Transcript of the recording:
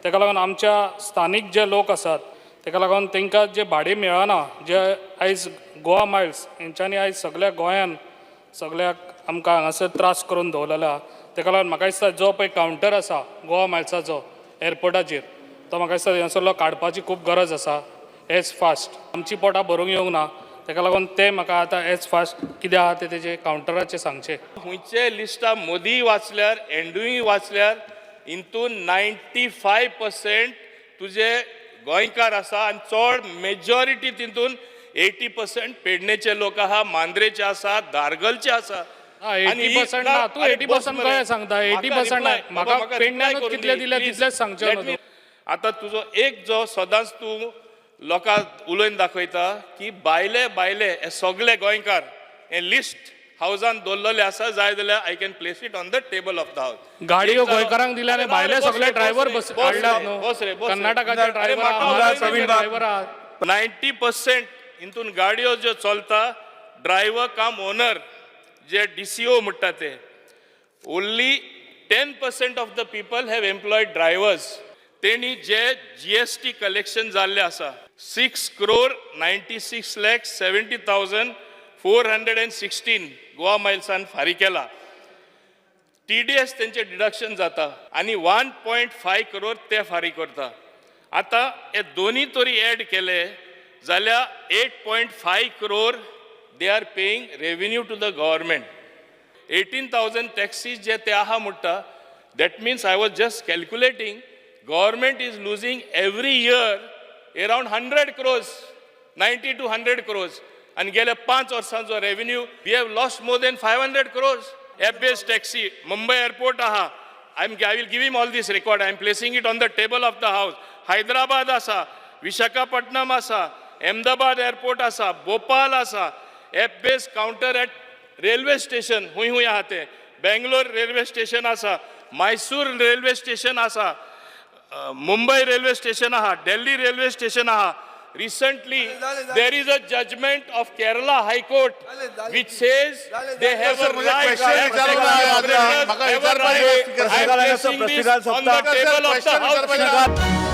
ताका लागून आमच्या स्थानीक जे लोक आसात, ताका लागून तांकां जे भाडें मेळना, जे आयज गोवा मायल्स हेंच्यांनी आयज सगळ्या गोंयान सगळ्याक आमकां हांगासर त्रास करून दवरलेलो आहा. ताका लागून म्हाका दिसता, जो पळय कावंटर आसा गोवा मायल्साचो एअरपोर्टाचेर, तो म्हाका दिसता थंयसरलो काडपाची खूब गरज आसा एज फास्ट. आमची पोटां भरूंक येवंक ना. ताका लागून तें म्हाका आतां एज फास्ट कितें आहा तें तेजें कावंटराचें सांगचें. खंयचे लिस्टा मोदी वाचल्यार, एंडूय वाचल्यार, हितून 95% तुजे गोंयकार आसा आनी चड मेजॉरिटी तितून 80% पेडणेचे लोक आहा, मांद्रेचे आसा, धारगलचे आसा. 80% ना, तूं 80% कशें सांगता? 80% म्हाका पेडण्यानूच कितले दिले तितलेच सांगचे न्हू तूं. आतां तुजो एक जो सदांच तूं लोकांक उलोवन दाखयता की भायले भायले हे सगळे गोंयकार, हे लिस्ट हावजान दवरलेले आसा. जाय जाल्यार I can place it on the table of the house. गाडयो गोंयकारांक दिल्या आनी भायले सगळे ड्रायव्हर बस हाडल्यात न्हू. बस रे, बस रे. कर्नाटकाचे ड्रायव्हर, महाराष्ट्राचे ड्रायव्हर आहात. 90% हितून गाडयो ज्यो चलता, ड्रायव्हर काम ओनर जे डीसीओ म्हणटा ते. Only 10% of the people have employed drivers. तेणी जे जीएसटी कलेक्शन जाल्लें आसा, 6 crore 96 lakh 70,416 Goa मायल्सान फारीक केला. टीडीएस तेंचे डिडक्शन जाता आनी 1.5 करोड ते फारीक करता. आतां हे दोनी तरी एड केले जाल्यार 8.5 crore they are paying revenue to the government. 18,000 taxis जे ते आहा म्हणटा, that means I was just calculating, government is losing every year around 100 crores, 90 to 100 crores. आनी गेल्या 5 वर्सांचो revenue we have lost more than 500 crores. App based taxi, Mumbai airport आहा. I will give him all this record. I am placing it on the table of the house. Hyderabad आसा, विशाखापट्टणम आसा, Ahmedabad airport आसा, भोपाल आसा, app based counter at railway station हुंय हुंय आहा ते. Bangalore railway station आसा, Mysore railway station आसा, Mumbai railway station आहा, दिल्ली railway station आहा. Recently there is a judgment of Kerala High Court which says they have a right. म्हाका विचारपाक I am placing this on the table of the house.